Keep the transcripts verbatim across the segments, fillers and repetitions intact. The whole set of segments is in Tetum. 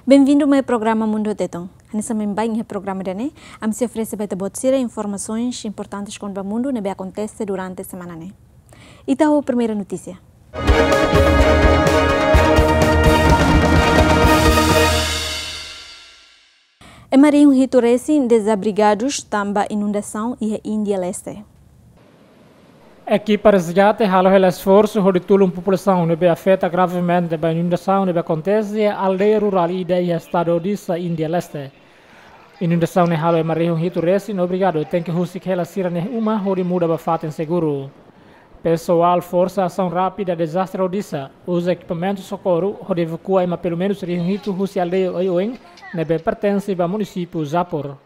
Benvindu mai programa Mundu Tetun. Hanesan baibain iha programa ida-ne'e, ami sei oferese ba ita-boot sira informasoens importantes kona-ba mundu ne'ebé akontese durante semana ne'e. Ita ho primeira notísia. Ema rihun hitu resin dezabrigadus tanba inundasaun iha Índia Leste. Ekipa resgate halo hela esforsu hodi tulun populasaun ne'ebé afeta gravemente ba inundasaun ne'ebé akontese iha aldeia rurál ida iha estadu Odisha, Índia Leste. Inundasaun ne'e halo ema rihun hitu resin obrigadu tenke husik hela sira-nia uma hodi muda ba fatin seguru. Pesoál Forsa Asaun Rápida Dezastre Odisha uza ekipamentu sokorru hodi evakua ema pelumenus rihun hitu husi aldeia oioin ne'ebé pertense ba munisípiu Japur.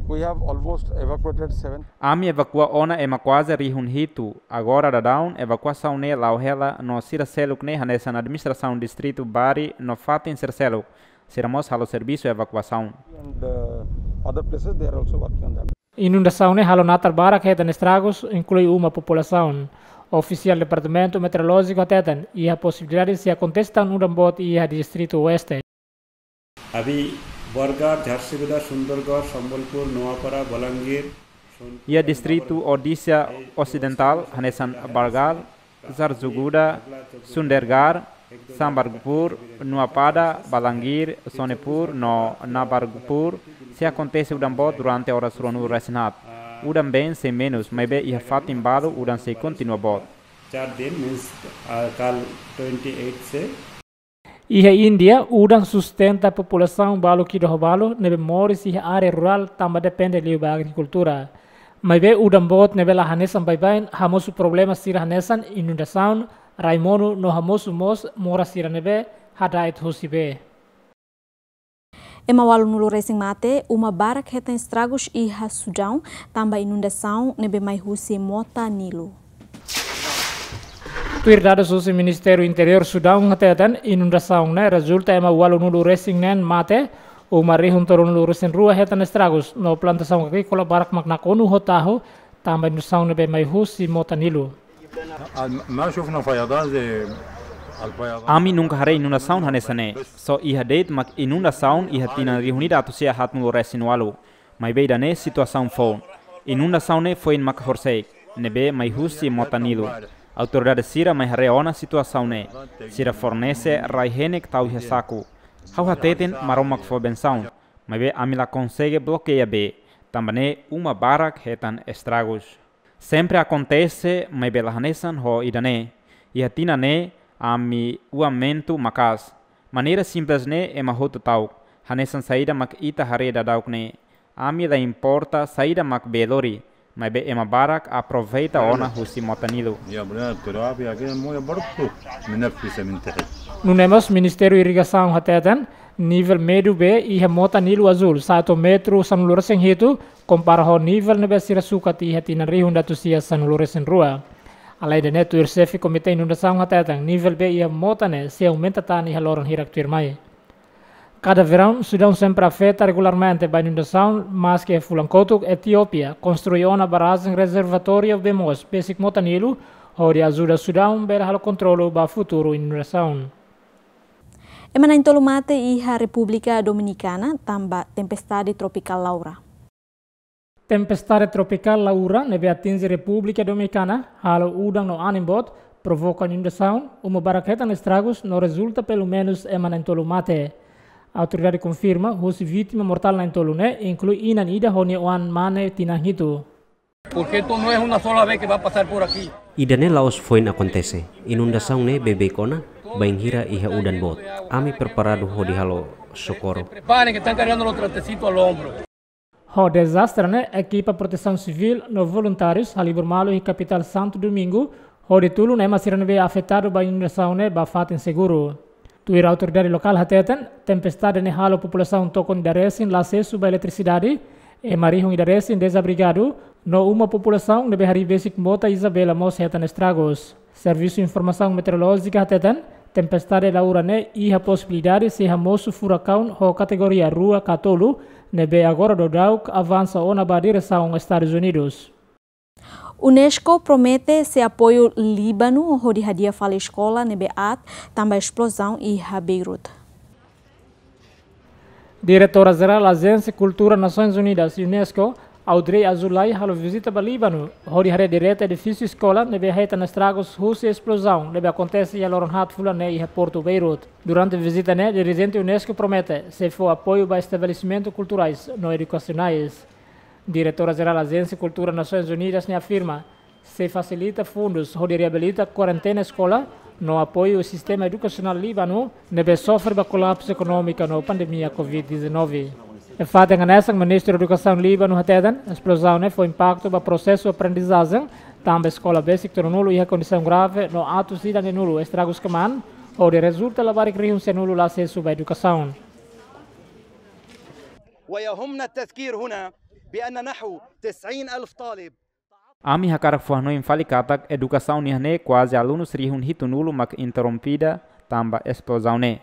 We have almost evacuated seven. Ami evakua ona ema kuaze rihun hitu. Agora daudaun evakuasaun ne'e la'o hela no sira seluk ne'e hanesan administrasaun distritu Bari no fatin sira seluk. Sira mós halo servisu evakuasaun. And, uh, other places they are also working on that. Inundasaun ne'e halo natar barak hetan estragus, inklui uma populasaun. Ofisiál Departamentu Meteorolójiku hateten, iha posibilidade sei akontese tan udan boot iha distritu Oeste. अभी बरगड़, झारसुगुडा, सुंदरगढ़, संबलपुर, नवापड़ा, Balangir, Iha distritu Odisha Osidentál, hanesan Bargal, Zarzuguda, Sundergar, Sambargpur, Nuapada, Balangir, Sonepur no Nabargpur, sei akontese udan boot durante oras ruanulu resin haat. Udan been sei menus, maibé iha fatin balu udan sei kontinua boot. चार दिन means, uh, कल twenty eight से Iha Índia, udan sustenta populasaun balu ki'ik ho balu ne'ebé moris iha área rurál tanba depende liu ba agrikultura. Maibé udan boot ne'ebé la hanesan baibain hamosu problema sira hanesan inundasaun, rai monu no hamosu mós moras sira ne'ebé hada'et husi bee. Ema ualunulu resin mate, uma barak hetan estragus iha Sudaun tanba inundasaun ne'ebé mai husi Mota Nilu. Tuir dadus husi Ministériu Interiór Sudaun hateten, inundasaun ne'e rezulta ema ualunulu resin neen mate, uma rihun tolunulu resin rua hetan estragus, no plantasaun agríkola barak mak nakonu ho tahu, tanba inundasaun ne'ebé mai husi Mota Nilu. ما شفنا فيضان زي الفيضان. Ami nunka haree inundasaun hanesan ne'e. Só iha de'it mak inundasaun iha tinan rihun ida atus sia haatnulu resin ualu. Maibé ida-ne'e situasaun foun. Inundasaun ne'e foin mak horisehik, ne'ebé mai husi Mota Nilu. Autoridade sira mai haree ona situasaun ne'e. Sira fornese rai-henek tau iha saku. Ha'u hateten Maromak fó bensaun, maibé ami la konsege blokeia bee, tanba ne'e uma barak hetan estragus. Sempre akontese, maibé la hanesan ho ida-ne'e. Iha tinan ne'e, ami uamentu maka'as. Maneira simples ne'e ema hotu ta'uk, hanesan saida mak ita haree daudauk ne'e. Ami la importa saida mak bee lori, maibé ema barak aproveita ona husi Mota Nilu. يا بنات، التراب يا أخي، الموية برضو منفسة من تحت. Nune'e mós Ministériu Irrigasaun hateten, nivel médiu bee iha Mota Nilu Azúl sa'e to'o metru sanulu resin hitu, kompara ho nivel ne'ebé sira sukat iha tinan rihun ida atus sia sanulu resin rua. Alende ne'e, tuir xefe Komité Inundasaun hateten, nivel bee iha mota ne'e sei aumenta tan iha loron hirak tuirmai. Kada veraun, Sudaun sempre afeta regularmente ba inundasaun, maske fulan kotuk Etiópia konstrui ona barrajen rezervatóriu bee moos besik Mota Nilu, hodi ajuda Sudaun bele halo kontrolu ba futuru inundasaun. Ema na'in-tolu mate iha Repúblika Dominikana tanba tempestade tropikál Laura. Tempestade tropikál Laura ne'ebé atinje Repúblika Dominikana, halo udan no anin boot, provoka inundasaun, uma barak hetan estragus no rezulta pelumenus ema na'in-tolu mate. Autoridade konfirma, husi vítima mortál na'in-tolu ne'e, inklui inan ida ho nia oan mane tinan hitu. Porque esto no es una sola vez que va a pasar por aquí. Ida-ne'e la'ós foin akontese. Inundasaun ne'e beibeik ona, bainhira iha udan boot. Ami preparadu hodi halo sokorru. Preparen que están cargando los trastecitos al hombro. Ho dezastre ne'e, ekipa protesaun sivíl no voluntárius halibur malu iha kapitál Santo Domingo, hodi tulun ema sira ne'ebé afetadu ba inundasaun ne'e ba fatin seguru. Tuir autoridade lokál hateten, tempestade ne'e halo populasaun tokon ida resin la asesu ba eletrisidade, ema rihun ida resin dezabrigadu, no uma populasaun ne'ebé harii besik mota Isabela mós hetan estragus. Servisu Informasaun Meteorolójika hateten, tempestade Laura ne'e iha posibilidade sei hamosu furakaun ho kategoria rua ka tolu, ne'ebé agora daudauk avansa ona ba diresaun Estadus Unidus. UNESCO promete sei apoiu Líbanu hodi hadi'a fali eskola ne'ebé aat tanba esplozaun iha Beirut. Diretora Jerál Ajénsia Kultura Nasoins Unidas, UNESCO, Audrey Azoulay, halo vizita ba Líbanu, hodi haree direta edifísiu eskola ne'ebé hetan estragus husi esplozaun ne'ebé akontese iha loron haat fulan ne'e iha portu Beirut. Durante vizita ne'e, dirijente UNESCO promete sei fó apoiu ba estabelesimentu kulturais no edukasionais. Diretora Jerál Ajénsia Kultura Nasoins Unidas ne'e afirma sei fasilita fundus hodi reabilita kuarentena eskola no apoiu sistema edukasionál Líbanu ne'ebé sofre ba kolapsu ekonómiku no pandemia covid dezanove. Iha fatin hanesan, Ministru Edukasaun Líbanu hateten, esplozaun ne'e fó impaktu ba prosesu aprendizajen, tanba eskola besik tolunulu iha kondisaun grave no atus ida-neenulu estragus kmaan, hodi rezulta labarik rihun sianulu la asesu ba edukasaun. ويهمنا التذكير هنا بأن نحو تسعين ألف طالب. Ami hakarak fó-hanoin fali katak edukasaun iha ne'e kuaze alunus rihun hitunulu mak interrompida tanba esplozaun ne'e.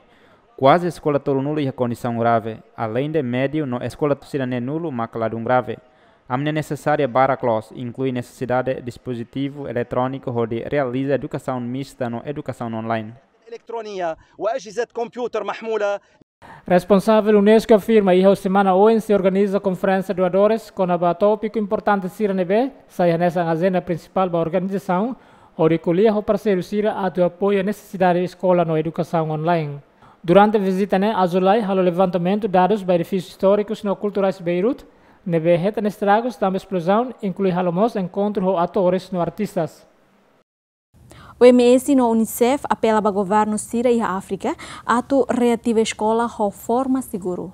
Kuaze eskola tolunulu iha kondisaun grave, aleinde médiu no eskola sira neenulu mak ladún grave. Ami-nia nesesária barak loos, inklui nesesidade dispozitivu eletróniku hodi realiza edukasaun mista no edukasaun online. إلكترونية وأجهزة كمبيوتر محمولة. Responsavel UNESCO afirma iha semana oin sei organiza konferénsia doadores kona-ba tópiku importante sira ne'ebé sai hanesan ajenda prinsipál ba organizasaun, hodi ko'alia ho parseiru sira atu apoia nesesidade eskola no edukasaun online. Durante vizita ne'e, Azoulay halo levantamentu dadus ba edifísiu istórikus no kulturais Beirut ne'ebé hetan estragus tanba esplozaun, inklui halo mós enkontru ho atores no artistas. O M S no UNICEF apela ba governu sira iha Áfrika atu reativa eskola ho forma seguru.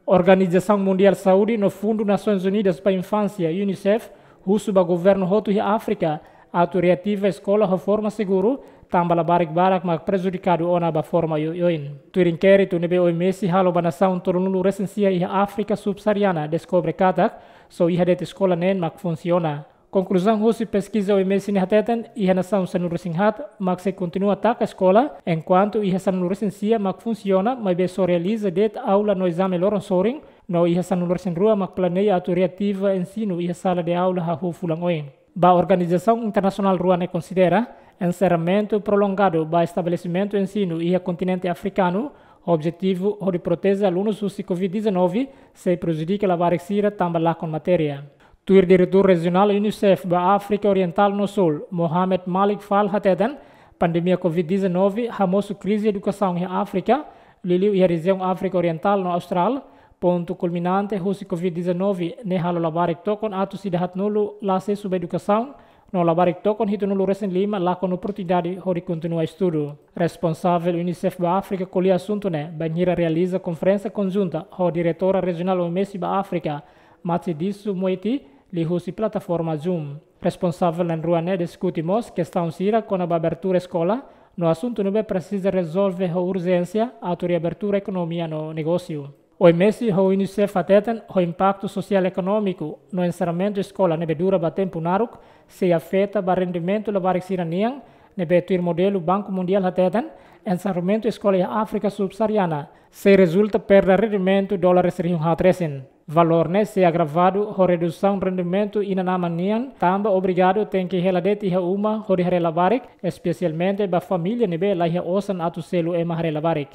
Organizasaun Mundiál Saúde no Fundu Nasoins Unidas ba Infánsia, UNICEF, husu ba governu hotu iha Áfrika atu reativa eskola ho forma seguru, tanba labarik barak mak prejudikadu ona ba forma oioin. Tuir inkéritu ne'ebé O M S halo ba nasaun tolunulu resin sia iha Áfrika Subsaariana, deskobre katak só iha de'it eskola neen mak funsiona. Konkluzaun husi peskiza O M S ne'e hateten, iha nasaun sanulu resin haat mak sei kontinua taka eskola, enkuantu iha sanulu resin sia mak funsiona, maibé só realiza de'it aula no ezame loron sorin, no iha sanulu resin rua mak planeia atu reativa ensinu iha sala de aula hahú fulan oin. Ba organizasaun internasionál rua ne'e konsidera, enserramentu prolongadu ba estabelesimentu ensinu iha kontinente afrikanu, objetivu hodi proteje alunus husi covid dezanove, sei prejudika labarik sira tanba lakon matéria. Tuir Diretór Rejionál UNICEF ba Áfrika Orientál no Súl, Mohamed Malik Fall hateten, pandemia covid dezanove hamosu krize edukasaun iha Áfrika, liuliu iha rejiaun Áfrika Orientál no Austrál, pontu kulminante husi covid dezanove ne'e halo labarik tokon atus ida haatnulu la asesu ba edukasaun, no labarik tokon hitunulu resin lima lakon oportunidade hodi kontinua estudu. Responsavel UNICEF ba Áfrika ko'alia asuntu ne'e bainhira realiza konferénsia konjunta ho Diretora Rejionál O M S ba Áfrika, Matshidiso Moeti, liuhusi plataforma Zoom. Responsavel na'in-rua ne'e diskute mós kestaun sira kona-ba abertura eskola, no asuntu ne'ebé presiza rezolve ho urjénsia atu reabertura ekonomia no negósiu. O M S ho UNICEF hateten, ho impaktu sosiál ekonómiku no enserramentu eskola ne'ebé dura ba tempu naruk, sei afeta ba rendimentu labarik sira-nian, ne'ebé tuir modelu Banku Mundiál hateten, enserramentu eskola iha Áfrika Subsaariana sei rezulta perda rendimentu dólares rihun haat resin. Valór ne'e sei agravadu ho redusaun rendimentu inan-aman nian, tanba obrigadu tenke hela de'it iha uma hodi haree labarik, espesialmente ba família ne'ebé laiha osan atu selu ema haree labarik.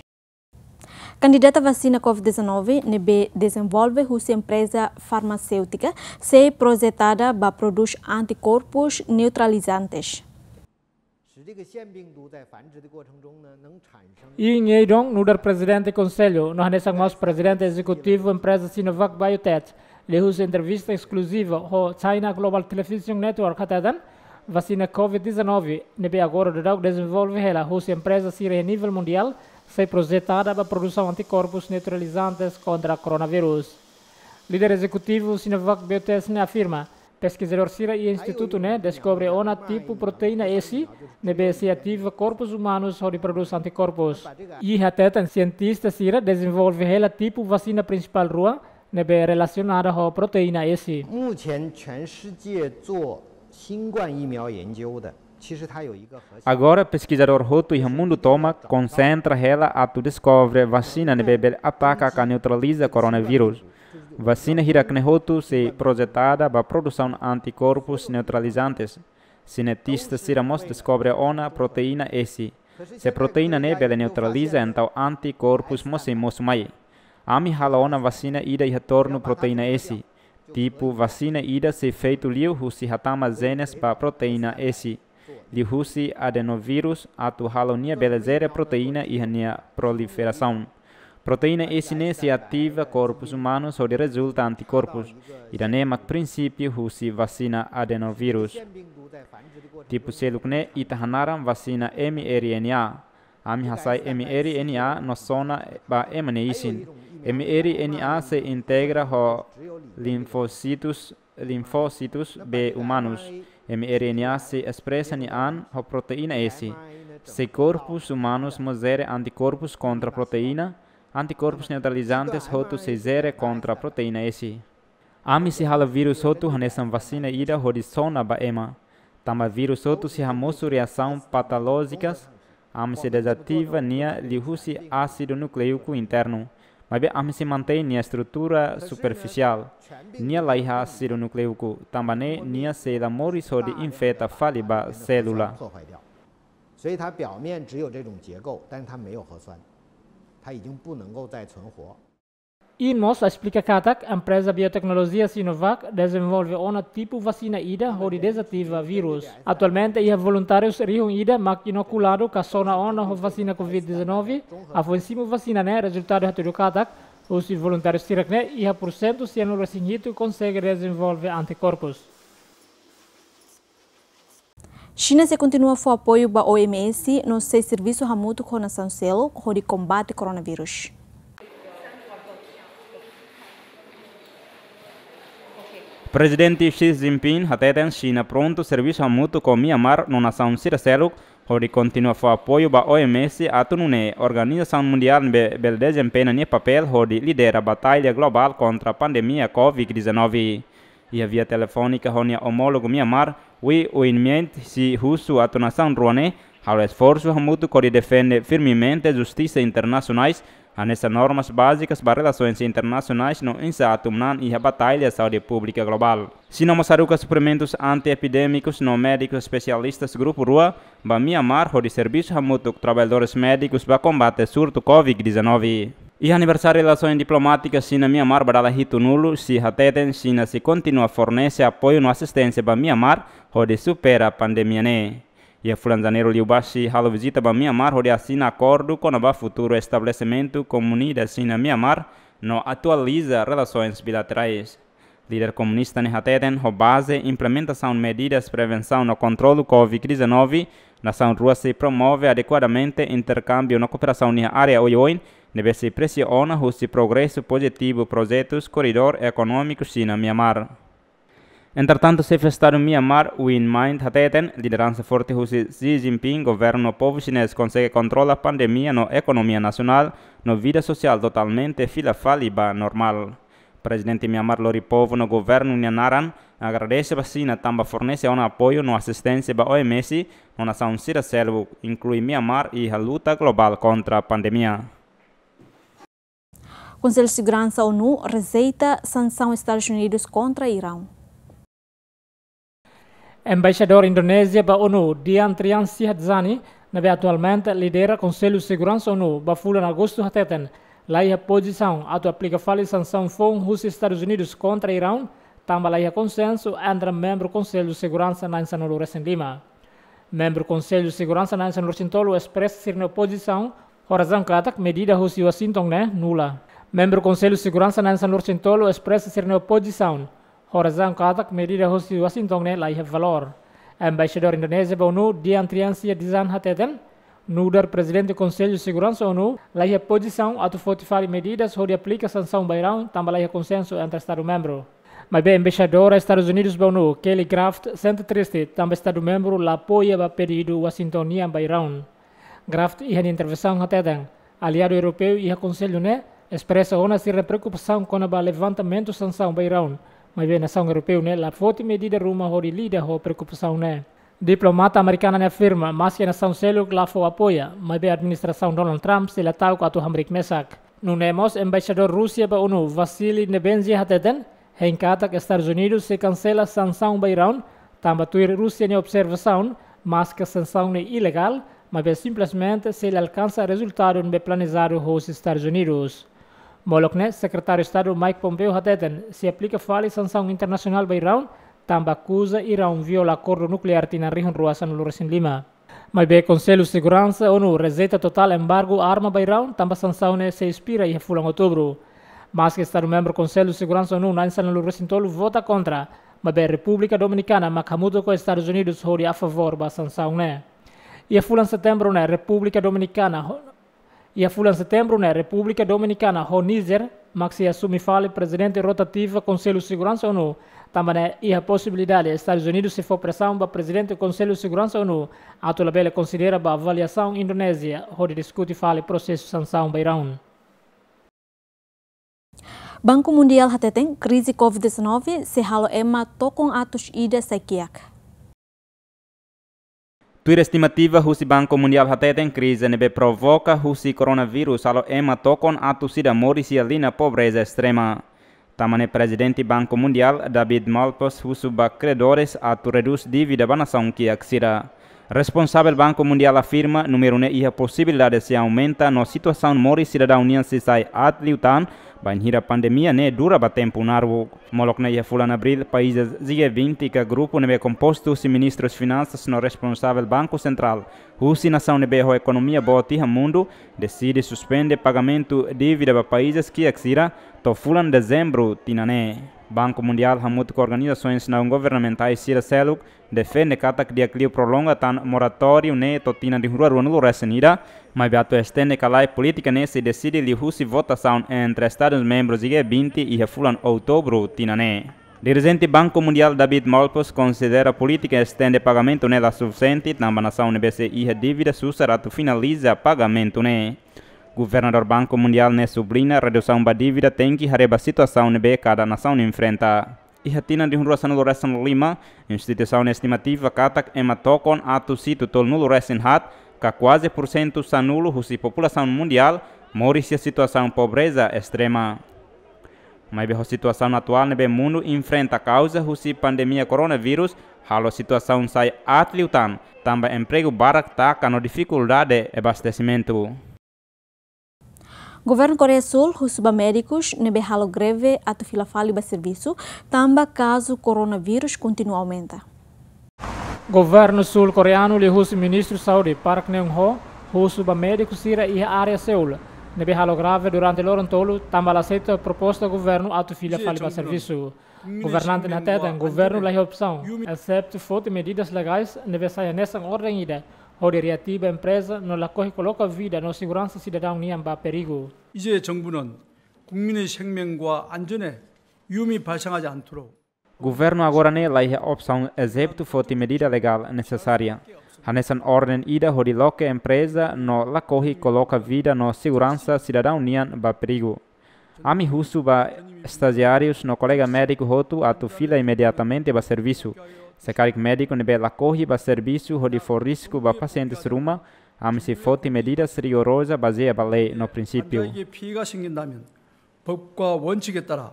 Kandidata vasina covid dezanove ne'ebé dezenvolve husi empreza farmaséutika sei projetada ba prodús antikorpus neutralizantes. Yin Yeidong, nu'udar Prezidente Konsellu, no hanesan mós Prezidente Ezekutivu empreza Sinovac Biotech, liuhusi entrevista eskluziva ho China Global Television Network hateten, vasina covid dezanove ne'ebé agora daudaun dezenvolve hela husi empreza sira iha nivel mundiál, sei projetada ba produsaun antikorpus neutralizantes kontra koronavírus. Líder ezekutivu Sinovac Biotech ne'e afirma, peskizadór sira iha institutu ne'e deskobre ona tipu proteína S ne'ebé sei ativa korpus umanus hodi prodús antikorpus. I hateten, sientista sira dezenvolve hela tipu vasina prinsipál rua ne'ebé relasionada ho proteína S. 目前全世界做新冠疫苗研究的，其实它有一个核心。 Agora, peskizadór hotu iha mundu tomak konsentra hela atu deskobre vasina ne'ebé bele ataka ka neutraliza koronavírus. Vasina hirak-ne'e hotu sei projetada ba produsaun antikorpus neutralizantes. Sientista sira mós deskobre ona proteína S. Se proteína ne'e bele neutraliza, entaun antikorpus mós sei mosu mai. Ami halo ona vasina ida iha tornu proteína S. Tipu vasina ida sei feitu liu husi hatama jenes ba proteína S, liuhusi adenovírus, atu halo nia bele jere proteína iha nia proliferasaun. Proteína S ne'e sei ativa korpus umanus hodi rezulta antikorpus, ida-ne'e mak prinsípiu husi vasina adenovírus. Tipu seluk ne'e ita hanaran vasina mRNA. Ami hasai mRNA no sona ba ema nia isin. mRNA sei integra ho linfósitus, linfósitus B umanus. mRNA sei espresa nia an ho proteína S. Se korpus umanus mós jere antikorpus kontra proteína, antikorpus neutralizantes hotu sei jere kontra proteína S. Ami sei halo vírus hotu hanesan vasina ida hodi sona ba ema. Tanba vírus hotu sei hamosu reasaun patolójikas, ami sei dezativa nia liuhusi ásidu nukleiku internu. Maibé ami sei mantein nia estrutura superfisiál. Nia la iha ásidu nukleiku, tanba ne'e nia sei la moris hodi infeta fali ba sélula. 所以它表面只有这种结构，但是它没有核酸，它已经不能够再存活。 Yin mós esplika katak empreza bioteknolojia Sinovac dezenvolve ona tipu vasina ida hodi dezativa vírus. Atualmente iha voluntárius rihun ida mak inokuladu ka sona ona ho vasina COVID dezanove, hafoin simu vasina ne'e rezultadu hatudu katak, husi voluntáriu sira-ne'e iha pursentu sianulu resin hitu konsege dezenvolve antikorpus. Xina sei kontinua fó apoiu ba O M S no sei servisu hamutuk ho nasaun seluk hodi kombate koronavírus. Prezidente Xi Jinping hateten Xina prontu servisu hamutuk ho Myanmar no nasaun sira seluk hodi kontinua fó apoiu ba O M S atu nune'e organizasaun mundiál ne'ebé bele dezempeña nia papél hodi lidera batalla globál kontra pandemia COVID dezanove. Iha via telefónika ho nia omólogu Myanmar, Win Myint, Xi husu atu nasaun rua ne'e halo esforsu hamutuk hodi defende firmemente justisa internasionais, hanesan normas bázikas ba relasoens internasionais no insa atu manán iha batalla saúde públika globál. Xina mós haruka suprimentus anti-epidémikus no médikus espesialistas grupu rua ba Myanmar hodi servisu hamutuk traballadores médikus ba kombate surtu COVID dezanove. Iha aniversáriu relasoens diplomátikas Xina-Myanmar ba dala hitunulu, Xi hateten Xina sei kontinua fornese apoiu no asisténsia ba Myanmar hodi supera pandemia ne'e. Iha fulan Janeiru liubá Xi halo vizita ba Myanmar hodi asina akordu kona-ba futuru estabelesimentu komunidade Xina-Myanmar no atualiza relasoens bilaterais. Líder komunista ne'e hateten ho baze implementasaun medidas prevensaun no kontrolu COVID dezanove, nasaun rua sei promove adekuadamente interkámbiu no kooperasaun iha área oioin, ne'ebé sei presiona husi progresu pozitivu projetus koridór ekonómiku Xina-Myanmar. Entretantu, Xefe Estadu Myanmar, Win Myint hateten, lideransa forte husi Xi Jinping, governu no povu xinés konsege kontrola pandemia no ekonomia nasionál, no vida sosiál totalmente fila fali ba normál. Prezidente Myanmar lori povu no governu nia naran agradese ba Xina tanba fornese ona apoiu no asisténsia ba O M S no nasaun sira seluk, inklui Myanmar, iha luta globál kontra pandemia. Konsellu Seguransa ONU rejeita sansaun Estadus Unidus kontra Iraun. Embaixadór Indonézia ba ONU, Dian Triansyah Dzani, ne'ebé atualmente lidera Konsellu Seguransa ONU ba fulan Agostu hateten, la iha pozisaun atu aplika fali sansaun foun husi Estadus Unidus kontra Iraun, tanba la iha konsensu entre membru Konsellu Seguransa na'in sanulu resin lima. Membru Konsellu Seguransa na'in sanulu resin tolu espresa sira-nia opozisaun, ho razaun katak medida husi Washington ne'e nula. Membru Konsellu Seguransa na'in sanulu resin tolu espresa sira-nia opozisaun, ho razaun katak medida husi Washington ne'e la iha valór. Embaixadór Indonézia ba ONU, Dian Triansyah Dzani hateten, nu'udar Prezidente Konsellu Seguransa ONU, la iha pozisaun atu foti fali medidas hodi aplika sansaun ba Iraun, tanba la iha konsensu entre Estadu membru. Maibé Embaixadora Estadus Unidus ba ONU, Kelly Craft, sente triste tanba Estadu membru la apoia ba pedidu Washington nian ba Iraun. Craft iha nia intervensaun hateten, aliadu europeu iha Konsellu ne'e espresa ona sira-nia preokupasaun kona-ba levantamentu sansaun ba Iraun, maibé nasaun europeu ne'e la foti medida ruma hodi lida ho preokupasaun ne'e. Diplomata amerikana ne'e afirma, maske nasaun seluk la fó apoia, maibé administrasaun Donald Trump sei la ta'uk atu hamriik mesak. Nune'e mós Embaixadór Rúsia ba ONU, Vasily Nebenzia hateten, hein katak Estadus Unidus sei kansela sansaun ba Iraun, tanba tuir Rúsia nia observasaun, maske sansaun ne'e ilegál, maibé simplesmente sei la alkansa rezultadu ne'ebé planejadu hosi Estadus Unidus. Molok ne'e, Sekretáriu Estadu Mike Pompeo hateten, sei aplika fali sansaun internasionál ba Iraun, tanba akuza Iraun viola akordu nukleár tinan rihun rua sanulu resin lima. Maibé Konsellu Seguransa ONU rejeita totál embargu arma ba Iraun, tanba sansaun ne'e sei espira iha fulan Outubru. Maske Estadu membru Konsellu Seguransa ONU na'in sanulu resin tolu vota kontra, maibé Repúblika Dominikana mak hamutuk ho Estadus Unidus hodi a favór ba sansaun ne'e. Iha fulan Setembru ne'e Repúblika Dominikana ho, iha fulan Setembru ne'e Repúblika Dominikana ho Níjer mak sei asumi fali prezidente rotativa Konsellu Seguransa ONU, tanba ne'e iha posibilidade Estadus Unidus sei fó presaun ba prezidente Konsellu Seguransa ONU atu labele konsidera ba avaliasaun Indonézia hodi diskute fali prosesu sansaun ba Iraun. Banku Mundiál hateten krize covid dezanove sei halo ema tokon atus ida sai kiak. Tuir estimativa husi Banku Mundiál hateten krize ne'ebé provoka husi koronavírus halo ema tokon atus ida moris iha liña pobreza estrema. Tanba ne'e Prezidente Banku Mundiál, David Malpass, husu ba kredores atu redús dívida ba nasaun kiak sira. Responsavel Banku Mundiál afirma númeru ne'e iha posibilidade sei aumenta no situasaun moris sidadaun nian sei sai aat liután, bainhira pandemia ne'e dura ba tempu naruk. Molok ne'e iha fulan Abríl, países G vinte ka grupu ne'ebé kompostu husi ministrus finansas no responsavel Banku Sentrál husi nasaun ne'ebé ho ekonomia boot iha mundu, deside suspende pagamentu dívida ba países kiak sira to'o fulan Dezembru tinan ne'e. Banku Mundiál hamutuk ho organizasoens naun governamentais sira seluk defende katak di'ak liu prolonga tan moratóriu ne'e to'o tinan rihun rua ruanulu resin ida, maibé atu estende ka lae polítika ne'e sei deside liuhusi votasaun entre Estadus membrus G vinte iha fulan Outubru tinan ne'e. Dirijente Banku Mundiál David Malpass konsidera polítika estende pagamentu ne'e la sufisiente, tanba nasaun ne'ebé sei iha dívida susar atu finaliza pagamentu ne'e. Governadór Banku Mundiál ne'e subliña redusaun ba dívida tenke haree ba situasaun ne'ebé kada nasaun enfrenta. Iha tinan rihun rua sanulu resin lima, instituisaun estimativa katak ema tokon atus hitu tolunulu resin haat, ka kuaze pursentu sanulu husi populasaun mundiál, moris iha situasaun pobreza estrema. Maibé ho situasaun atuál ne'ebé mundu enfrenta kauza husi pandemia koronavírus, halo situasaun sai aat liután, tanba empregu barak taka no difikuldade abastesimentu. Governu Koreia Súl husu ba médikus ne'ebé halo greve atu fila fali ba servisu, tanba kazu koronavírus kontinua aumenta. Governu Súl Koreanu liuhusi Ministru Saúde Park Neung-hoo husu ba médiku sira iha área Seul ne'ebé halo greve durante loron tolu, tanba la aseita proposta governu atu fila fali ba servisu. Governante ne'e hateten governu laiha opsaun, eseptu foti medidas legais ne'ebé sai hanesan orden ida, hodi reativa empreza no lakohi koloka vida no seguransa sidadaun nian ba perigu. 이제 정부는 국민의 생명과 안전에 위험이 발생하지 않도록 Governu agora ne'e laiha opsaun, eseptu foti medida legál nesesária, hanesan orden ida hodi loke empreza no lakohi koloka vida no seguransa sidadaun nian ba perigu. Ami husu ba estajiárius no kolega médiku hotu atu fila imediatamente ba servisu. Se karik médiku ne'ebé lakohi ba servisu hodi fó risku ba pasientes ruma, ami sei foti medidas rigoroza bazeia ba lei no prinsípiu. 환자에게 피해가 생긴다면 법과 원칙에 따라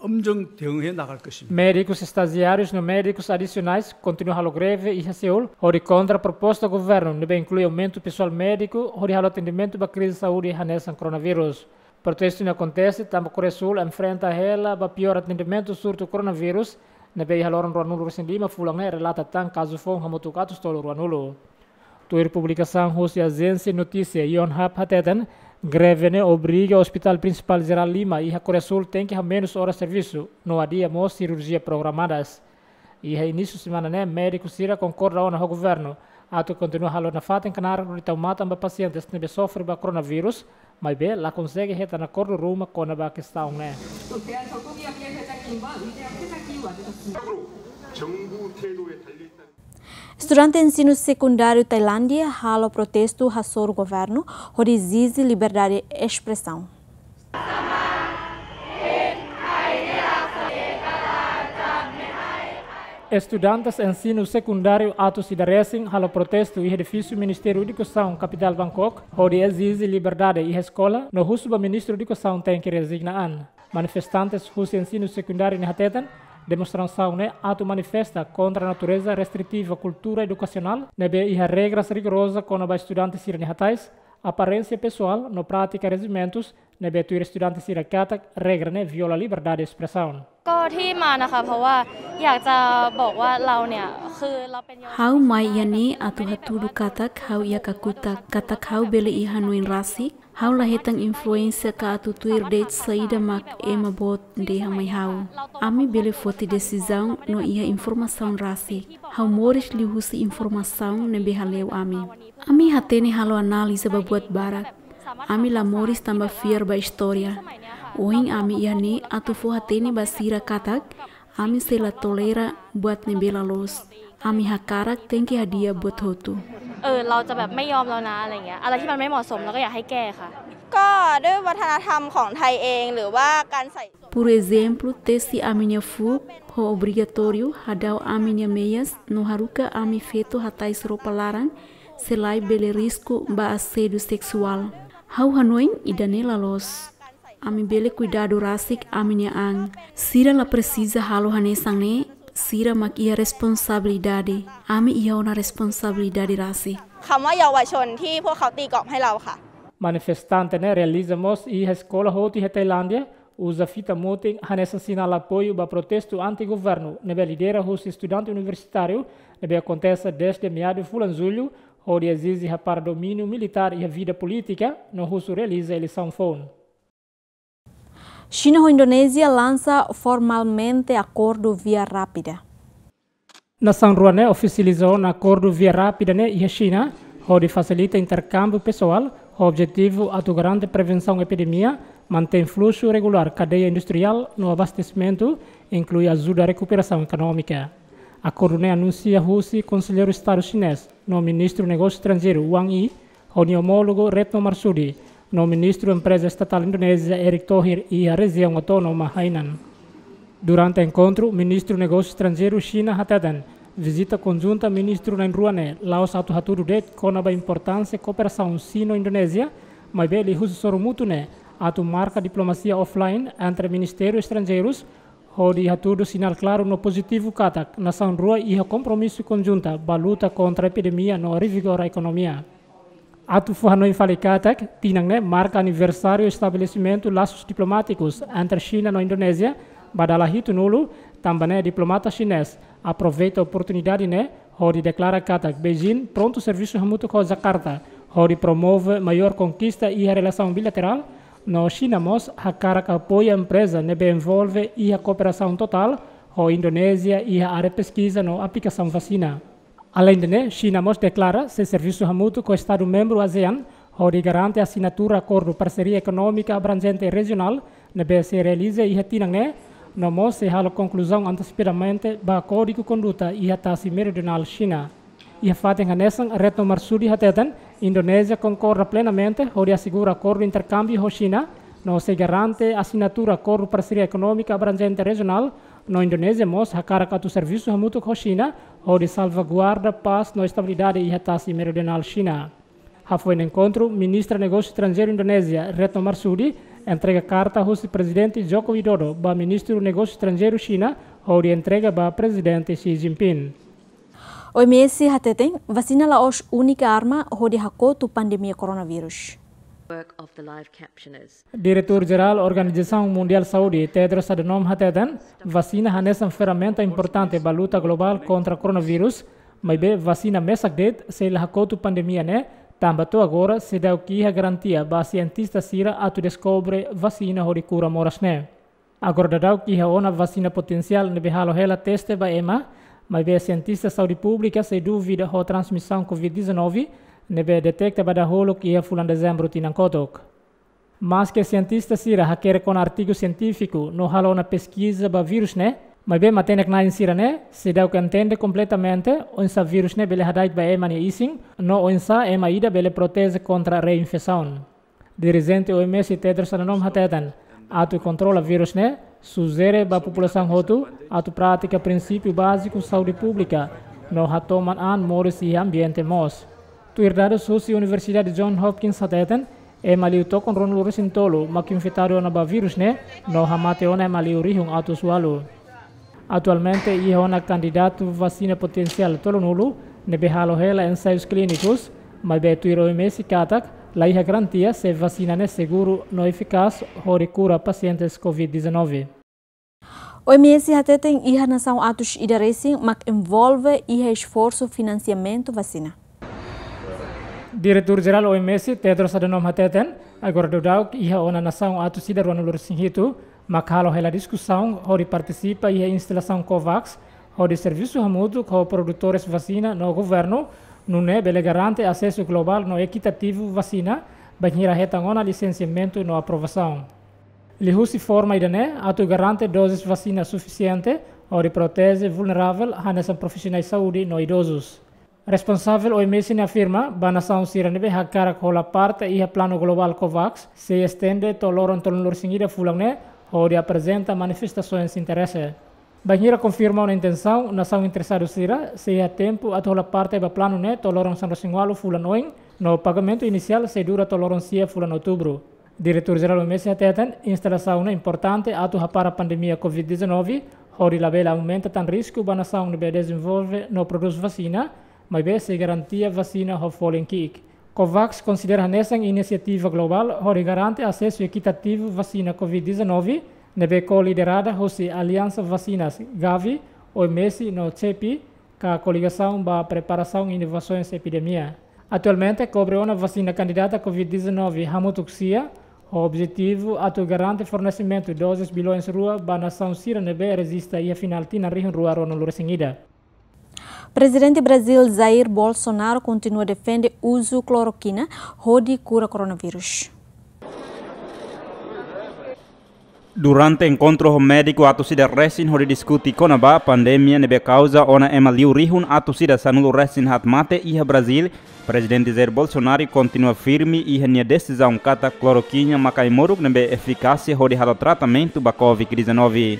엄정 대응해 나갈 것입니다. Médikus estajiárius no médikus adisionais kontinua halo greve iha Seul, hodi kontra proposta governu ne'ebé inklui aumentu pesoál médiku hodi halo atendimentu ba krize saúde hanesan koronavírus. Protestu ne'e akontese tanba Koreia Súl enfrenta hela ba piór atendimentu surtu koronavírus, ne'ebé iha loron ruanulu resin lima fulan ne'e relata tan kazu foun hamutuk atus tolu ruanulu. Tuir publikasaun husi ajénsia notísia Yonhap hateten, greve ne'e obriga Ospitál Prinsipál Jerál lima iha Koreia Súl tenke hamenus oras servisu, no adia mós sirurjia programadas. Iha inísiu semana ne'e, médiku sira konkorda ona ho governu atu kontinua halo nafatin knaar hodi tau matan ba pasientes ne'ebé sofre ba koronavírus, maibé la konsege hetan akordu ruma kona-ba kestaun ne'e. Estudante ensinu sekundáriu Tailándia halo protestu hasoru governu hodi ezije liberdade espresaun. Estudantes ensinu sekundáriu atus ida resin halo protestu iha edifísiu Ministériu Edukasaun kapitál Bangkok, hodi ezije liberdade iha eskola, no husu ba Ministru Edukasaun tenke rezigna an. Manifestantes husi ensinu sekundáriu ne'e hateten, demonstrasaun ne'e atu manifesta kontra natureza restritiva kultura edukasionál ne'ebé iha regras rigoroza kona-ba estudante sira-nia hatais, Aparénsia pesoál no prátika rejimentus ne'ebé tuir estudante sira katak regra ne'e viola liberdade espresaun. ก็ที่มานะคะเพราะว่าอยากจะบอกว่าเราเนี่ยคือเราเป็นเยาวชน Ha'u mai iha ne'e atu hatudu katak ha'u iha kakutak, katak ha'u bele iha hanoin rasik, ha'u la hetan influénsia ka atu tuir de'it saida mak ema boot dehan mai ha'u. Ami bele foti desizaun no iha informasaun rasik. Ha'u moris liuhusi informasaun ne'ebé hale'u ami. Ami hatene halo análiza ba buat barak. Ami la moris tanba fiar ba istória. Ohin ami iha ne'e atu fó hatene ba sira katak ami sei la tolera buat ne'ebé la loos. Ami hakarak tenke hadi'a buat hotu. เออเราจะแบบไม่ยอมแล้วนะอะไรเงี้ยอะไรที่มันไม่เหมาะสมเราก็อยากให้แก้ค่ะ ก็ด้วยวัฒนธรรมของไทยเองหรือว่าการใส่ Pur ezemplu, tesi ami-nia fuuk ho obrigatóriu, hadau ami-nia meias, no haruka ami feto hatais roupa laran, se lae bele risku ba asédiu seksuál. Ha'u hanoin ida-ne'e la loos. Ami bele kuidadu rasik ami-nia an. Sira la presiza halo hanesan ne'e, sira mak iha responsabilidade. Ami iha ona responsabilidade rasik. คำว่าเยาวชนที่พวกเขาตีกรอบให้เราค่ะ Manifestante ne'e realiza mós iha eskola hotu iha Tailándia, uza fita mutin hanesan sinál apoiu ba protestu anti-governu ne'ebé lidera husi estudante universitáriu ne'ebé akontese dezde meadu fulan Jullu, hodi ezije hapara domíniu militár iha vida polítika no husu realiza eleisaun foun. Xina ho Indonézia lansa formalmente akordu via rápida. Nasaun rua ne'e ofisializa ona akordu via rápida ne'e iha Xina, hodi fasilita interkámbiu pesoál, ho objetivu atu garante prevensaun epidemia, mantein fluxu regulár kadeia industriál no abastesimentu, inklui ajuda rekuperasaun ekonómika. Akordu ne'e anunsia husi Konselleiru Estadu xinés no Ministru Negósiu Estranjeiru Wang Yi, ho nia omólogu Retno Marsudi, no Ministru Empreza Estatál Indonézia Erick Thohir iha rejiaun autónoma Hainan. Durante enkontru, Ministru Negósiu Estranjeiru Xina hateten, vizita konjunta ministru na'in rua ne'e la'ós atu hatudu de'it kona-ba importánsia kooperasaun Xina-Indonézia, maibé liuhusi sorumutu ne'e atu marka diplomasia offline entre ministériu estranjeirus, hodi hatudu sinál klaru no pozitivu katak nasaun rua iha kompromisu konjunta ba luta kontra epidemia no revigora ekonomia. Atu fó hanoin fali katak, tinan ne'e marka aniversáriu estabelesimentu lasus diplomátikus entre Xina no Indonézia ba dala hitunulu, tanba ne'e diplomata xinés aproveita oportunidade ne'e hodi deklara katak Beijing prontu servisu hamutuk ho Jakarta hodi promove maiór konkista iha relasaun bilaterál, no Xina mós hakarak apoia empreza ne'ebé envolve iha kooperasaun totál ho Indonézia iha área peskiza no aplikasaun vasina. Aleinde ne'e, Xina mós deklara sei servisu hamutuk ho Estadu membru ASEAN hodi garante asinatura akordu parseria ekonómika abranjente rejionál ne'ebé sei realiza iha tinan ne'e, no mós sei halo konkluzaun antesipadamente ba kódigu konduta iha tasi meridionál Xina. Iha fatin hanesan, Retno Marsudi hateten, Indonézia konkorda plenamente hodi asegura akordu interkámbiu ho Xina, no sei garante asinatura akordu parseria ekonómika abranjente rejionál, no Indonézia mós hakarak atu servisu hamutuk ho Xina hodi salvaguarda pás no estabilidade iha tasi meridionál Xina. Hafoin enkontru, Ministra Negósiu Estranjeiru Indonézia, Retno Marsudi, entrega karta husi Prezidente Joko Widodo ba Ministru Negósiu Estranjeiru Xina, hodi entrega ba Prezidente Xi Jinping. OMS hateten, vasina la'ós únika arma hodi hakotu pandemia koronavírus. Diretór Jerál Organizasaun Mundiál Saúde, Tedros Adhanom hateten, vasina hanesan ferramenta importante ba luta globál kontra koronavírus, maibé vasina mesak de'it sei la hakotu pandemia ne'e, tanba to'o agora seidauk iha garantia ba sientista sira atu deskobre vasina hodi kura moras ne'e. Agora daudauk iha ona vasina potensiál ne'ebé halo hela teste ba ema, maibé sientista saúde públika sei dúvida ho transmisaun COVID dezanove, ne'ebé deteta ba dahuluk iha fulan Dezembru tinan kotuk. Maske sientista sira hakerek ona artigu sientífiku no halo ona peskiza ba vírus ne'e, maibé matenek-na'in sira ne'e seidauk entende kompletamente oinsá vírus ne'e bele hada'et ba ema nia isin, no oinsá ema ida bele proteje kontra reinfesaun. Dirijente OMS Tedros Adhanom hateten, atu kontrola vírus ne'e, sujere ba populasaun hotu atu pratika prinsípiu báziku saúde públika, no hatoman an moris iha ambiente moos. Tuir dadus husi Universidade Johns Hopkins hateten, ema liu tokon ruanulu-resin-tolu mak infetadu ona ba vírus ne'e, no hamate ona ema liu rihun atus ualu. Atualmente iha ona kandidatu vasina potensiál tolunulu ne'ebé halo hela ensaius klínikus, maibé tuir OMS katak, La iha garantia se vasina ne'e seguru no efikás hodi kura pasientes covid dezanove. O M S hateten iha nasaun atus ida resin mak envolve iha esforsu finansiamentu vasina. Diretór Jerál O M S, Tedros Adhanom hateten, agora daudaun iha ona nasaun atus ida ruanulu resin hitu mak halo hela diskusaun hodi partisipa iha instalasaun COVAX, hodi servisu hamutuk ho produtores vasina no governu, nune'e bele garante asesu globál no ekitativu vasina, bainhira hetan ona lisensiamentu no aprovasaun. Liuhusi forma ida-ne'e atu garante dozes vasina sufisiente hodi proteje vulneravel hanesan profisionais saúde no idozus. Responsavel O M S ne'e afirma, ba nasaun sira ne'ebé hakarak hola parte iha planu globál COVAX, sei estende to'o loron tolunulu resin ida fulan ne'e, hodi aprezenta manifestasaun interese. Bainhira konfirma ona intensaun, nasaun interesadu sira sei iha tempu atu hola parte ba planu ne'e to'o loron sanulu resin ualu fulan oin, no pagamentu inisiál sei dura to'o loron sia fulan outubru. Diretór Jerál O M S hateten, instalasaun ne'e importante atu hapara pandemia covid dezanove, hodi labele aumenta tan risku ba nasaun ne'ebé dezenvolve no prodús vasina, maibé sei garantia vasina ho folin ki'ik. COVAX konsidera hanesan inisiativa globál hodi garante asesu ekitativu vasina covid dezanove, ne'ebé ko-liderada husi Aliansa Vasinas Gavi, O M S no CEPI, ka Koligasaun ba Preparasaun Inovasoens Epidemia. Atualmente, kobre ona vasina kandidata covid dezanove hamutuk sia, ho objetivu atu garante fornesimentu dozes biloens rua ba nasaun sira ne'ebé rejista iha final tinan rihun rua ruanulu resin ida. Prezidente Brazil Jair Bolsonaro kontinua defende uzu klorokuina hodi kura koronavírus. Durante enkontru ho médiku atus ida resin hodi diskute kona-ba pandemia ne'ebé kauza ona ema liu rihun atus ida sanulu resin haat mate iha Brazil, Prezidente Jair Bolsonaro kontinua firme iha nia desizaun katak klorokuina mak ai-moruk ne'ebé efikásia hodi halo tratamentu ba covid dezanove.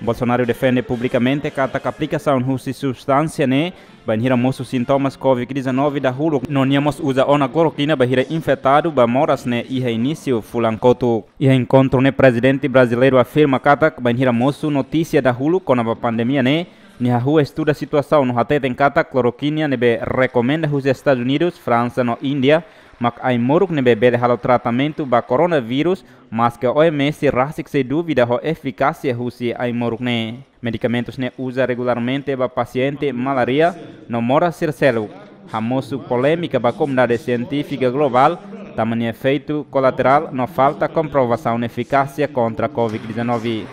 Bolsonaro defende publikamente katak aplikasaun husi substánsia ne'e bainhira mosu sintomas covid dezanove dahuluk, no nia mós uza ona klorokuina bainhira infetadu ba moras ne'e iha inísiu fulan kotuk. Iha enkontru ne'e, prezidente brasileiru afirma katak bainhira mosu notísia dahuluk kona-ba pandemia ne'e, nia hahú estuda situasaun no hateten katak klorokuina ne'ebé rekomenda husi Estadus Unidus, Fransa no Índia mak ai-moruk ne'ebé bele halo tratamentu ba koronavírus, maske O M S rasik sei dúvida ho efikásia husi ai-moruk ne'e. Medikamentus ne'e uza regularmente ba pasiente malária no moras sira seluk, hamosu polémika ba komunidade sientífika globál, tanba nia efeitu kolaterál no falta komprovasaun efikásia kontra covid dezanove.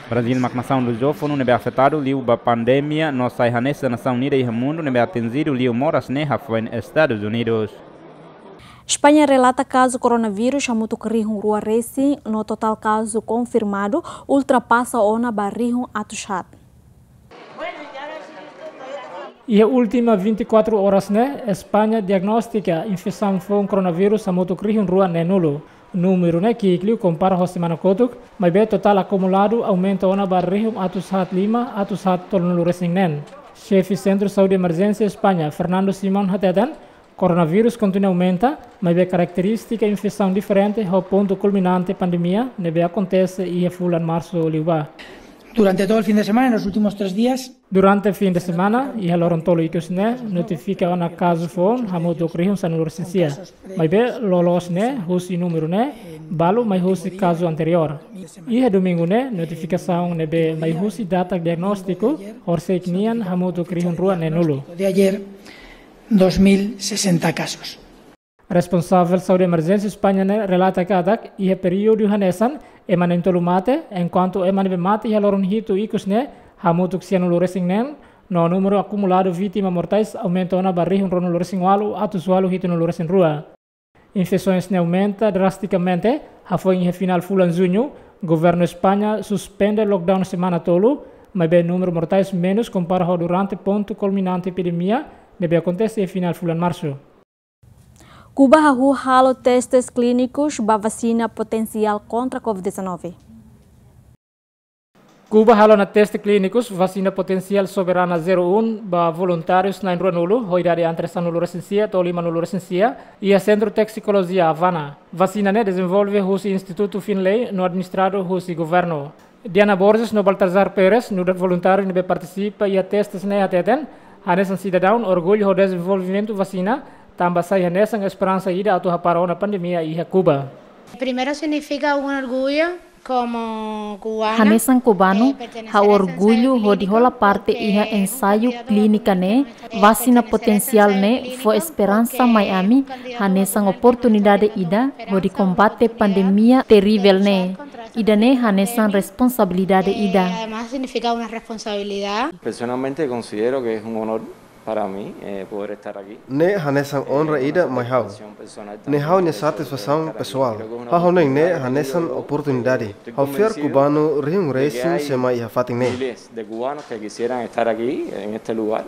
Brazil mak nasaun lusófonu ne'ebé afetadu liu ba pandemia no sai hanesan nasaun ida iha mundu ne'ebé atinjidu liu moras ne'e hafoin Estadus Unidus. España relata kazu koronavírus hamutuk rihun rua resin no totál kazu konfirmadu ultrapasa ona ba rihun atus haat. Iha última vinte e quatro horas ne'e, España diagnostika infesaun foun koronavírus hamutuk rihun rua neen-nulu. Númeru ne'e ki'ik liu kompara ho semana kotuk, maibé totál akumuladu aumenta ona ba rihun atus haat lima, atus haat tolunulu resin neen. Xefe Sentru Saúde Emerjénsia España, Fernando Simón hateten, koronavírus kontinua aumenta, maibé karakterístika infesaun diferente ho pontu kulminante pandemia ne'ebé akontese iha fulan Marsu liubá. Durante todo el fin de semana, en los últimos tres días. Durante fin de semana, iha loron tolu ikus ne'e, notifika ona kazu foun hamutuk rihun sanulu resin sia. Maibé loloos ne'e, husi númeru ne'e, balu mai husi kazu anteriór. Iha domingu ne'e, notifikasaun ne'ebé mai husi data diagnóstiku, horisehik nian hamutuk rihun rua neen-nulu. De ayer, dos mil sesenta casos. Responsavel Saúde Emerjénsia España ne'e relata katak iha períodu hanesan ema neen-tolu mate, enkuantu ema ne'ebé mate iha loron hitu ikus ne'e hamutuk sianulu resin neen, no númeru akumuladu vítima mortais aumenta ona ba rihun ruanulu resin ualu, atus ualu hitunulu resin rua. Infesoens ne'e aumenta drastikamente, hafoin iha final fulan Juñu, governu España suspende lockdown semana tolu, maibé númeru mortais menus kompara ho durante pontu kulminante epidemia ne'ebé akontese iha final fulan Marsu. Kuba hahú halo testes klínikus ba vasina potensiál kontra covid dezanove. Kuba halo ona teste klínikus vasina potensiál Soberana zero um ba voluntárius na'in ruanulu, ho idade entre sanulu resin sia to'o limanulu resin sia, iha Sentru Toksikolojia Havana. Vasina ne'e dezenvolve husi Institutu Finlay no administradu husi governu. Diana Borges no Baltazar Pérez, nu'udar voluntáriu ne'ebé partisipa iha testes ne'e hateten, hanesan sidadaun orgullu ho dezenvolvimentu vasina, Tanba sai hanesan esperansa ida atu hapara ona pandemia iha Kuba. Primero significa un orgullo como cubana. Hanesan kubanu, eh, pertenecer ha'u a esta orgullu ensayo hodi clínico hola parte porque iha un ensaiu candidato clíniku ne'e, eh, vasina potensiál ne'e fó esperansa mai ami hanesan oportunidade ida hodi kombate pandemia terivel ne'e. Ida-ne'e hanesan responsabilidade ida. Eh, además significa una responsabilidad. Personalmente considero que es un honor para mí, eh, poder estar aquí. Ne'e hanesan onra ida mai ha'u. Ne'e ha'u-nia satisfasaun pesoál. Ha'u hanoin ne'e hanesan oportunidade. Ha'u fiar kubanu rihun resin sei mai iha fatin ne'e. Miles de cubanos que quisieran estar aquí, en este lugar,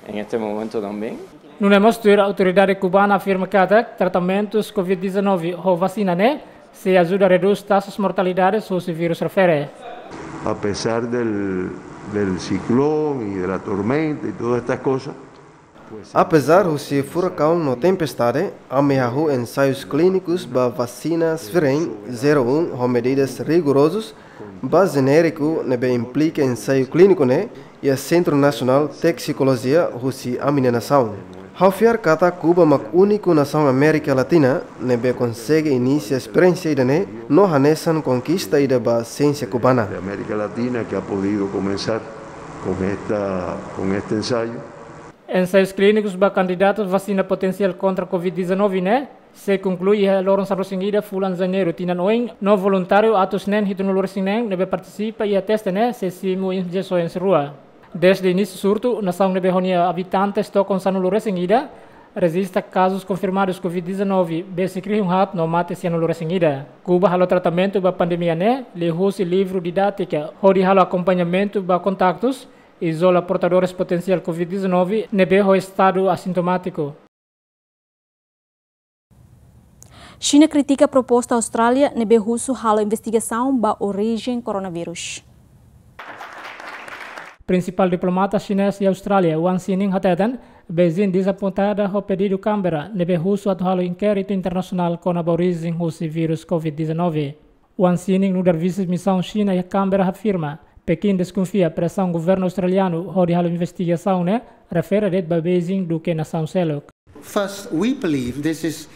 en este momento también. Nune'e mós tuir autoridade kubana afirma katak tratamentus covid dezanove ho vasina ne'e sei ajuda redús taxas mortalidades husi vírus refere. A pesar del, del ciclón y de la tormenta y todas estas cosas, pues, apezar husi furakaun no tempestade, ami hahú ensaius klínikus ba vasina Svirem zero um ho medidas rigorozus ba jenériku ne'ebé implika ensaiu klíniku ne'e iha Sentru Nasionál Toksikolojia husi ami-nia nasaun. Ha'u fiar katak Kuba mak úniku nasaun Amérika Latina ne'ebé konsege inisia esperiénsia ida-ne'e no hanesan konkista ida ba siénsia kubana. De América Latina que ha podido comenzar con esta, con este ensayo. Ensaius klínikus ba kandidatu vasina potensiál kontra covid dezanove ne'e sei konklui iha loron sanulu-resin-ida fulan Janeiru tinan oin, no voluntáriu atus neen hitunulu-resin-neen ne'ebé partisipa iha teste ne'e sei simu injesaun rua. Desde inísiu surtu, nasaun ne'ebé ho nia abitantes tokon sanulu-resin-ida rejista kazus konfirmadus covid dezanove besik rihun haat no mate sianulu-resin-ida. Kuba halo tratamentu ba pandemia ne'e liuhusi livru didátika hodi halo akompañamentu ba kontaktus, izola portadores potensiál covid dezanove ne'ebé ho estadu asintomátiku. Xina kritika proposta Austrália ne'ebé husu halo investigasaun ba orijen koronavírus. Prinsipál diplomata xinés iha Austrália, Wang Xining, hateten Beijing dezapontada ho pedidu Canberra ne'ebé husu atu halo inkéritu internasionál kona-ba orijen husi vírus covid dezanove. Wang Xining, nu'udar vise misaun Xina iha Canberra, afirma Pekin deskonfia presaun governu australianu hodi halo investigasaun ne'e refere de'it ba Beijing duké nasaun seluk. First, we believe this is,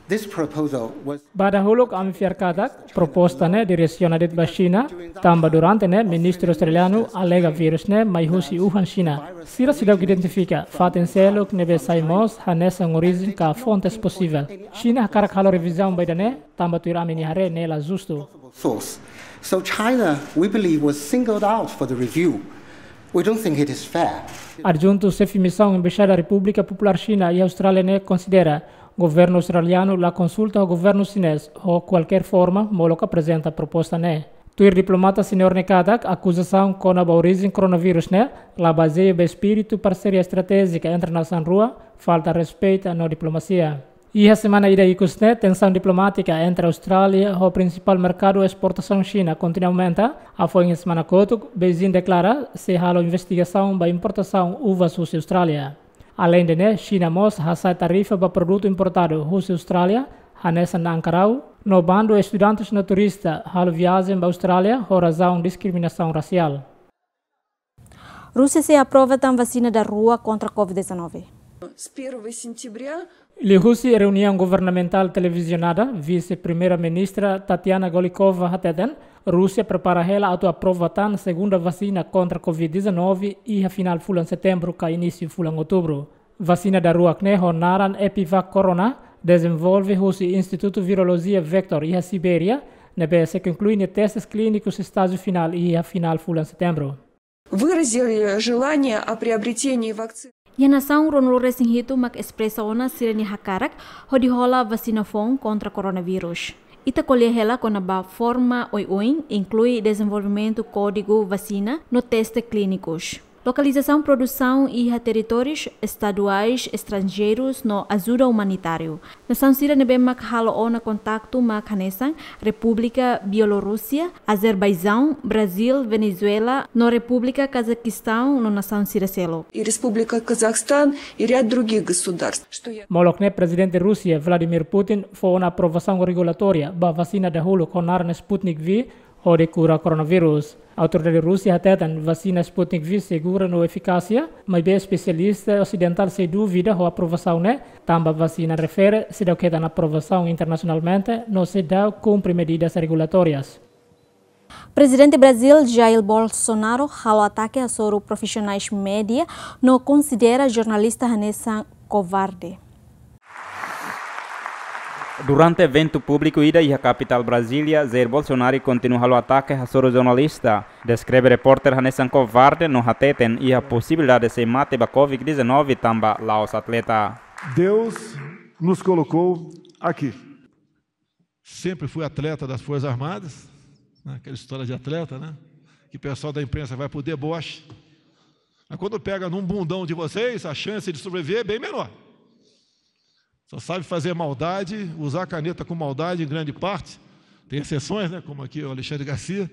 this proposal was... Ba dahuluk, ami fiar katak proposta ne'e diresiona de'it ba Xina, tanba durante ne'e ministru australianu alega vírus ne'e mai husi Wuhan, Xina. Sira seidauk identifika fatin seluk ne'ebé sai mós hanesan orijen ka fontes posivel. Xina hakarak halo revizaun ba ida-ne'e, tanba tuir ami-nia haree ne'e la justu. Source. So China, we believe, was singled out for the review. We don't think it is fair. Adjuntu xefe misaun Embaixada Repúblika Populár Xina iha Austrália ne'e konsidera governu australianu la konsulta ho governu xinés ho kualkér forma molok aprezenta proposta ne'e. Tuir diplomata seniór ne'e katak, akuzasaun kona-ba orijen koronavírus ne'e la bazeia ba espíritu parseria estratéjika entre nasaun rua, falta respeitu no diplomasia. Iha semana ida ikus ne'e, tensaun diplomátika entre Austrália ho prinsipál merkadu esportasaun Xina kontinua aumenta. Hafoin semana kotuk, Beijing deklara sei halo investigasaun ba importasaun uvas husi Austrália. Aleinde ne'e, Xina mós hasa'e tarifa ba produtu importadu husi Austrália, hanesan na'an karau, no bandu estudantes no turista halo viajen ba Austrália ho razaun diskriminasaun rasiál. Rúsia sei aprova tan vasina daruak kontra covid dezanove. С первого сентября. Liuhusi reuniaun governamentál televizionada, Vise-Primeira-Ministra Tatiana Golikova hateten, Rúsia prepara hela atu aprova tan segunda vasina kontra covid dezanove iha finál fulan Setembru ka inísiu fulan Outubru. Vasina daruak ne'e ho naran Epivac Corona, dezenvolve husi Institutu Virolojia Vector iha Sibéria, ne'ebé sei konklui nia testes klínikus estájiu finál iha finál fulan Setembru. Выразили желание о приобретении вакцины. Iha nasaun ruanulu-resin-hitu mak espresa ona sira-nia hakarak hodi hola vasina foun kontra koronavírus. Ita ko'alia hela kona-ba forma oioin, inklui dezenvolvimentu kódigu vasina no teste klínikus. Lokalizasaun produsaun iha territórius estaduais estranjeirus no ajuda umanitáriu. Nasaun sira ne'ebé mak halo ona kontaktu mak hanesan Repúblika Bielorúsia, Azerbaijaun, Brazíl, Venezuela, no Repúblika Kazakistaun no nasaun sira seluk. И Республика Казахстан, и ряд других государств. Что я... Molok ne'e Prezidente Rúsia, Vladimir Putin, fó ona aprovasaun regulatória ba vasina dahuluk ho naran Sputnik V, hodi kura koronavírus. Autoridade Rúsia hateten vasina Sputnik V segura no efikásia, maibé espesialista osidentál sei dúvida ho aprovasaun ne'e, tanba vasina refere seidauk hetan aprovasaun internasionalmente no seidauk kumpre medidas regulatórias. Prezidente Brazíl, Jair Bolsonaro, halo atake hasoru profisionais média no konsidera jornalista hanesan kovarde. Durante eventu públiku ida iha kapitál Brasília, Jair Bolsonaro kontinua halo atake hasoru jornalista, deskreve repórter hanesan kovarde no hateten iha posibilidade sei mate ba covid dezanove tanba la'ós atleta. Deus nos colocou aqui. Sempre fui atleta das Forças Armadas, né? Aquela história de atleta, né? Que o pessoal da imprensa vai pro deboche. Mas quando pega num bundão de vocês, a chance de sobreviver é bem menor. Só sabe fazer maldade, usar caneta com maldade em grande parte. Tem exceções, né? Como aqui o Alexandre Garcia.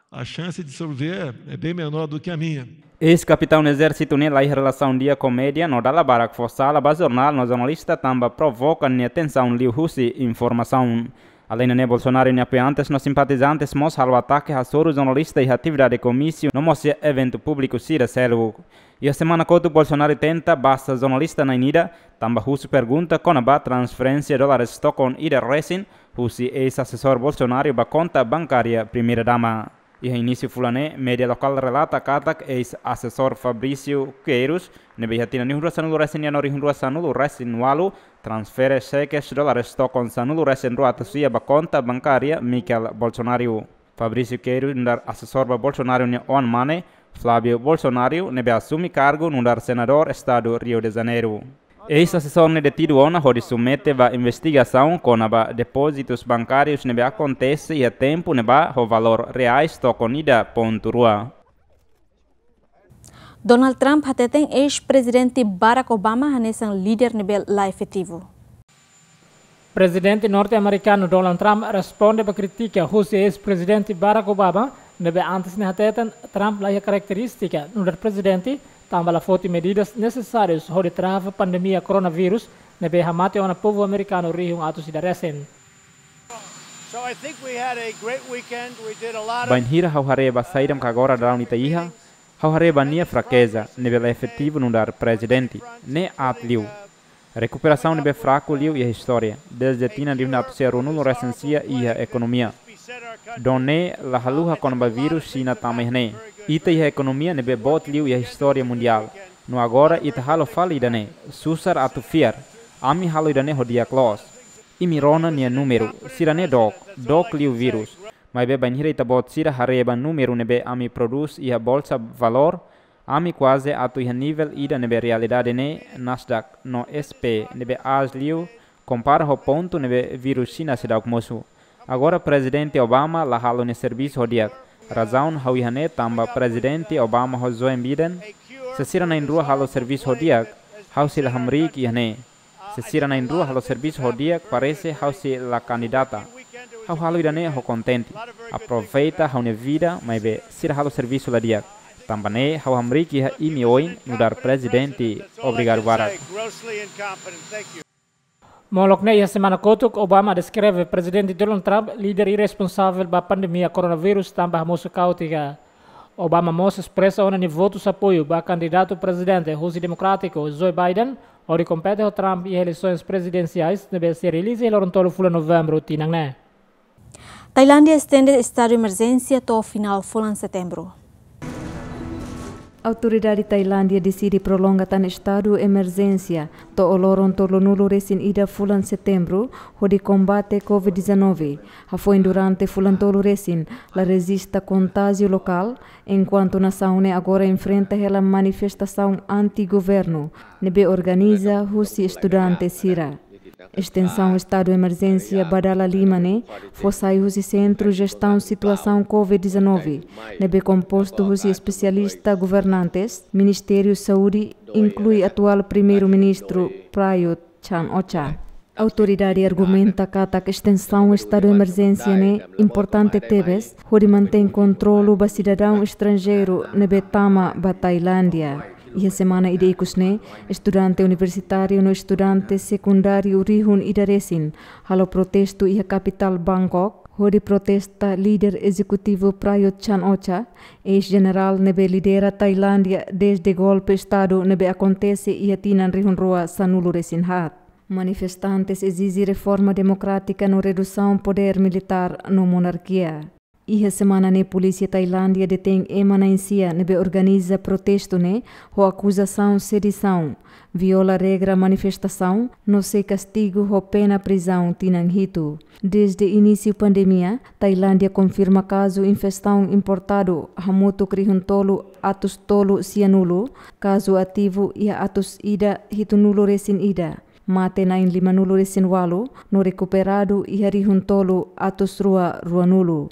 A chance de sobreviver é, é bem menor do que a minha. Eis-kapitaun ezérsitu ne'e laiha relasaun di'ak ho média no dala barak fó sala ba jornál no jornalista tanba provoka nia tensaun liuhusi informasaun. Alende ne'e, Bolsonaro nia apoiantes no simpatizantes mós halo atake hasoru jornalista iha atividade komísiu no mós iha eventu públiku sira seluk. Iha semana kotuk Bolsonaro tenta basa jornalista na'in ida, tanba husu pergunta kona-ba transferénsia dólares tokon ida resin, husi eis-asesór Bolsonaro ba konta bankária primeira-dama. Iha inísiu fulan ne'e, média lokál relata katak eis-asesór Fabrício Queiroz, ne'ebé iha tinan rihun rua sanulu resin nia no rihun rua sanulu resin ualu, transfere xekes dólares tokon sanulu resin rua atus sia ba konta bankária Michel Bolsonaro. Fabrício Queiroz nu'udar asesór ba Bolsonaro nia oan mane, Flávio Bolsonaro, ne'ebé asume kargu nu'udar senadór estadu Rio de Janeiro. Eis-asesór ne'e detidu ona hodi submete ba investigasaun kona-ba depózitus bankárius ne'ebé akontese iha tempu ne'ebá ho valór reais tokon ida pontu rua. Donald Trump hateten eis-prezidente Barack Obama hanesan líder ne'ebé la efetivu. Prezidente norte-amerikanu Donald Trump responde ba krítika husi eis-prezidente Barack Obama, ne'ebé antes ne'e hateten Trump laiha karakterístika nu'udar prezidente, tanba la foti medidas nesesárias hodi trava pandemia koronavírus, ne'ebé hamate ona povu amerikanu rihun atus ida resin. So I think we had a great weekend. We did a lot of Bainhira ha'u haree ba saida mak agora daudaun ita iha, ha'u haree ba nia frakeza, ne'ebé la efetivu nu'udar prezidente, ne'e aat liu. Rekuperasaun ne'ebé fraku liu iha istória, dezde tinan rihun atus sia ruanulu resin sia iha ekonomia. Donald la haluha kona-ba vírus Xina tama iha ne'e. Ita iha ekonomia ne'ebé boot liu iha istória mundiál. No agora ita halo fali ida-ne'e, susar atu fiar. Ami halo ida-ne'e ho di'ak loos. Imi rona nia númeru, sira-ne'e dook, dook liu vírus. Maibé bainhira ita-boot sira haree ba númeru ne'ebé ami prodús iha bolsa valór, ami kuaze atu iha nivel ida ne'ebé realidade ne'e Nasdaq no S P ne'ebé aas liu, kompara ho pontu ne'ebé vírus Xina seidauk mosu. Agora Prezidente Obama la halo nia servisu ho di'ak. Razaun ha'u iha ne'e tanba Prezidente Obama ho Joe Biden, se sira na'in-rua halo servisu ho di'ak, ha'u sei la hamriik iha ne'e. Se sira na'in-rua halo servisu ho di'ak, parese ha'u sei la kandidata. Ha'u halo ida-ne'e ho kontente. Aproveita ha'u-nia vida, maibé sira halo servisu la di'ak. Tanba ne'e ha'u hamriik iha imi oin nu'udar prezidente. Obrigadu barak. Molok ne'e, iha semana kotuk, Obama deskreve Prezidente Donald Trump líder irresponsavel ba pandemia koronavírus tanba hamosu kaótika. Obama mós espresa ona nia votus apoiu ba kandidatu prezidente husi Demokrátiku Joe Biden, hodi kompete ho Trump iha eleisoens prezidensiais ne'ebé sei realiza iha loron tolu fulan Novembru tinan ne'e. Tailándia estende estadu emerjénsia to'o finál fulan Setembru. Autoridade Tailándia deside prolonga tan estadu emerjénsia to'o loron tolunulu resin ida fulan Setembru, hodi kombate covid dezanove. Hafoin durante fulan tolu resin la rejista kontájiu lokál, enkuantu nasaun ne'e agora enfrenta hela manifestasaun anti-governu ne'ebé organiza husi estudante sira. Estensaun estadu emerjénsia ba dala lima ne'e fó sai husi Sentru Jestaun Situasaun covid dezanove, ne'ebé kompostu husi espesialista governantes, Ministériu Saúde, inklui atuál Primeiru-Ministru Prayut Chan-ocha. Autoridade argumenta katak estensaun estadu emerjénsia ne'e importante tebes hodi mantein kontrolu ba sidadaun estranjeiru ne'ebé tama ba Tailándia. Iha semana ida ikus ne'e, estudante universitáriu no estudante sekundáriu rihun ida resin halo protestu iha kapitál Bangkok, Hodi protesta, líder ezekutivu Prayut Chan-o-cha, eis-jenerál ne'ebé lidera Tailándia desde golpe estadu ne'ebé akontese iha tinan rihun rua sanulu resin haat. Manifestantes ezije reforma demokrátika no redusaun podér militár no monarkia. Iha semana ne'e polísia Tailándia detein ema na'in-sia ne'ebé organiza protestu ne'e ho akuzasaun sedisaun, viola regra manifestasaun, no sei kastigu ho pena prizaun tinan hitu. Desde inísiu pandemia, Tailándia konfirma kazu infestaun importadu hamutuk rihun tolu atus tolu sianulu, kazu ativu iha atus ida hitunulu resin ida, mate na'in limanulu resin ualu, no rekuperadu iha rihun tolu atus rua ruanulu.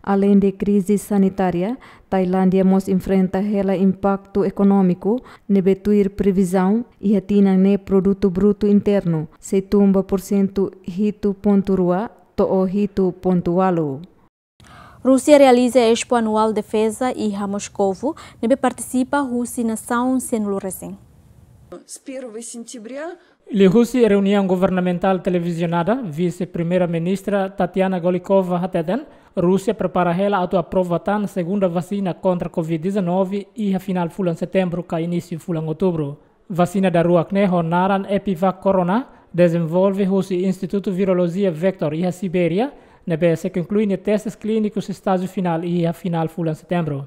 Aleinde krize sanitária, Tailándia mós enfrenta hela impaktu ekonómiku ne'ebé tuir previzaun, iha tinan ne'e produtu brutu internu sei tumba pursentu hitu pontu rua to'o hitu pontu ualu. Rúsia realiza Expo Anuál Defeza iha Moscovo, ne'ebé partisipa husi nasaun sianulu resin. С первого сентября Liuhusi reuniaun governamentál televizionada, Vise-Primeira-Ministra Tatiana Golikova hateten, Rúsia prepara hela atu aprova tan segunda vasina kontra covid dezanove iha finál fulan Setembru ka inísiu fulan Outubru. Vasina daruak ne'e ho naran Epivac Corona, dezenvolve husi Institutu Virolojia Vector iha Sibéria, ne'ebé sei konklui nia testes klínikus estájiu finál iha finál fulan Setembru.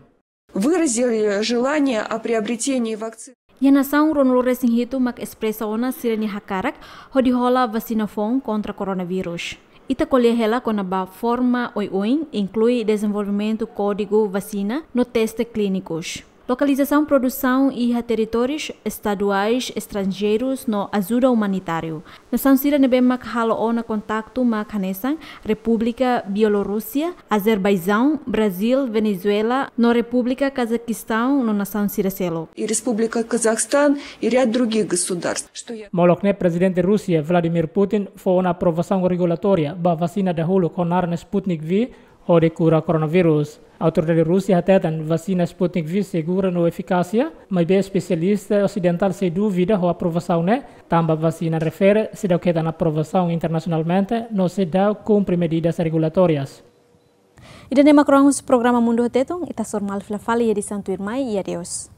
Выразили желание о приобретении вакцины. Iha nasaun ruanulu resin hitu mak espresa ona sira-nia hakarak hodi hola vasina foun kontra koronavírus. Ita ko'alia hela kona-ba forma oioin, inklui dezenvolvimentu kódigu vasina no teste klínikus. Lokalizasaun produsaun iha territórius estaduais estranjeirus no ajuda umanitáriu. Nasaun sira ne'ebé mak halo ona kontaktu mak hanesan Repúblika Bielorrúsia, Azerbaijaun, Brazíl, Venezuela, no Repúblika Kazakistaun no nasaun sira seluk. И Республика Казахстан, и ряд других государств. Что я Molok ne'e Prezidente Rúsia, Vladimir Putin, fó ona aprovasaun regulatória ba vasina dahuluk ho naran Sputnik V, hodi kura koronavírus. Autoridade Rúsia hateten vasina Sputnik V segura no efikásia, maibé espesialista osidentál sei dúvida ho aprovasaun ne'e, tanba vasina refere seidauk hetan aprovasaun internasionalmente no seidauk kumpre medidas regulatórias. Ida-ne'e mak oan husi programa Mundu ho Tetun, ita hasoru malu fila fali iha edisaun tuirmai, i adeus.